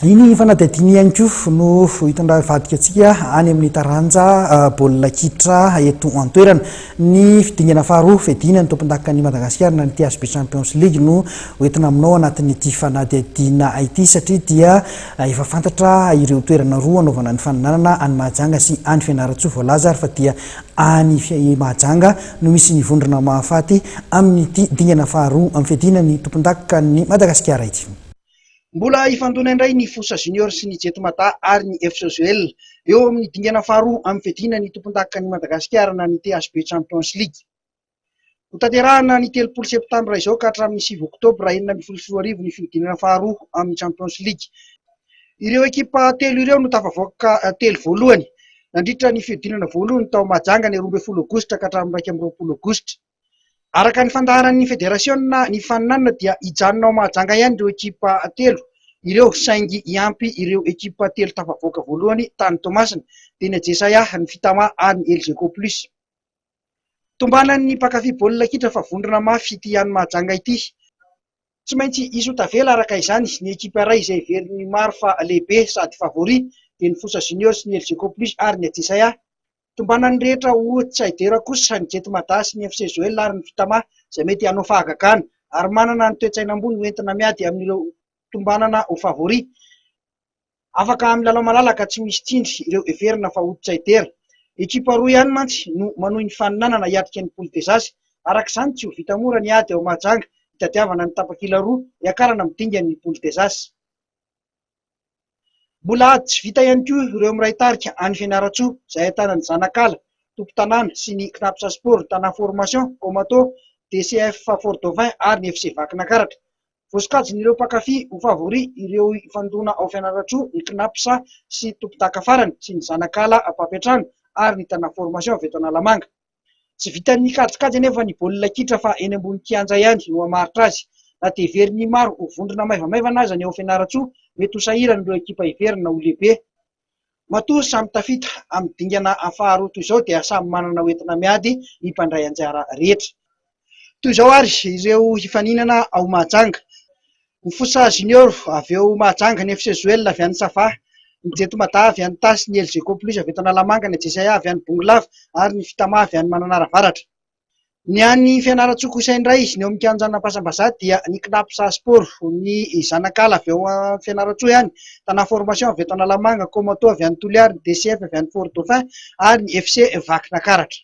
Iny fanadihadiana ihany koa no hitondra hivadika antsika any amin'ny taranja baolina kitra eto an-toerana. Ny dingana faharoa fiadiana ny tompondakan'i Madagasikara na ny THB Champions League no hoentina aminao anatin'ity fanadihadiana ity satria dia efa fantatra ireo toerana roa hanaovana ny faninanana any Mahajanga sy any Fianarantsoa. Voalaza ary fa dia any Mahajanga no misy ny vondrona mahafaty amin'ity dingana faharoa amin'ny fiadiana ny tompondakan'i Madagasikara ity. Mbola hifandona indray ny Fosa Junior sy ny Jet Mada ary ny FC Joel eo amin'ny dingana faharoa amin'ny fiadiana ny tompondakan'i Madagasikara na ny THB Champions League. Hotanterahina ny 30 septambra izao ka hatramin'ny 9 oktobra 2016 ny fihodinana faharoa amin'ny Champions League. Ireo ekipa telo ireo no tafavoaka telo voalohany nandritra ny fihodinana voalohany tao Mahajanga ny 12 aogositra ka hatramin'ny 21 aogositra. Araka ny fandaharan'ny federasiona ny faninanana dia hijanona ao Mahajanga ihany ireo ekipa telo ireo saingy hiampy ireo ekipa telo tafavoaka voalohany tany Toamasina dia ny Ajesaia, ny Fitama ary ny Elgeco Plus. Tombanan'ny mpankafy baolina kitra fa vondrona mafy ity any Mahajanga ity. Tsy maintsy hisy ho tavela araka izany ny ekipa iray izay heverin'ny maro fa lehibe sady favori dia ny Fosa Junior sy ny Elgeco Plus ary ny Ajesaia. Tombanan'ny rehetra ho outsider kosa ny Jet Mada sy ny FC Joel ary ny Fitama izay mety hanao fahagagana ary manana ny toe-tsaina ambony ho entina miady amin'ireo tombanana ho favori. Afaka milalao malalaka tsy misy tsindry ireo heverina fa outsider. Ekipa roa ihany mantsy no manohy ny faninanana hiatrika ny Poule des As. Araka izany, tsy ho vita mora ny ady ao Mahajanga hitadiavana ny tapakila roa hiakarana amin'ny dingan'ny Poule des As. Mbola ady tsy vita ihany koa ireo miray tarika any Fianarantsoa izay ahitana ny Zanakala, tompon-tanàna, sy ny Cnaps Sport, Tana Formation, Comato, DCF Fort Dauphin ary ny FC Vakinakaratra. Voasokajin'ireo mpankafy ho favori ireo hifandona ao Fianarantsoa ny Cnaps sy tompon-daka farany sy ny Zanakala mpampiantrano ary ny Tana Formation avy eto Analamanga. Tsy vitan'ny kajikajy anefa ny baolina kitra fa eny ambony kianja ihany no hamaritra azy. Na dia heverin'ny maro ho vondrona maivamaivana aza ny ao Fianarantsoa, mety ho sahirana ireo ekipa heverina ho lehibe. Matoa samy tafita amin'ny dingana faharoa toy izao dia samy manana ho entina miady ny mpandray anjara rehetra. Toy izao ary ireo hifaninana ao Mahajanga. Ny Fosa Junior avy eo Mahajanga, ny FC Joel avy any Sava, ny Jet Mada avy any Itasy, ny Elgeco Plus avy eto Analamanga, ny Ajesaia avy any Bongolava ary ny Fitama avy any Mananara Avaratra. Ny any Fianarantsoa kosa indray, ny eo amin'ny kianjan'Ampasambazaha dia ny Cnaps Sport, ny Zanakala avy ao Fianarantsoa ihany, Tana Formation avy eto Analamanga, Comato avy any Toliary, ny DCF avy any Fort Dauphin ary ny FC Vakinakaratra.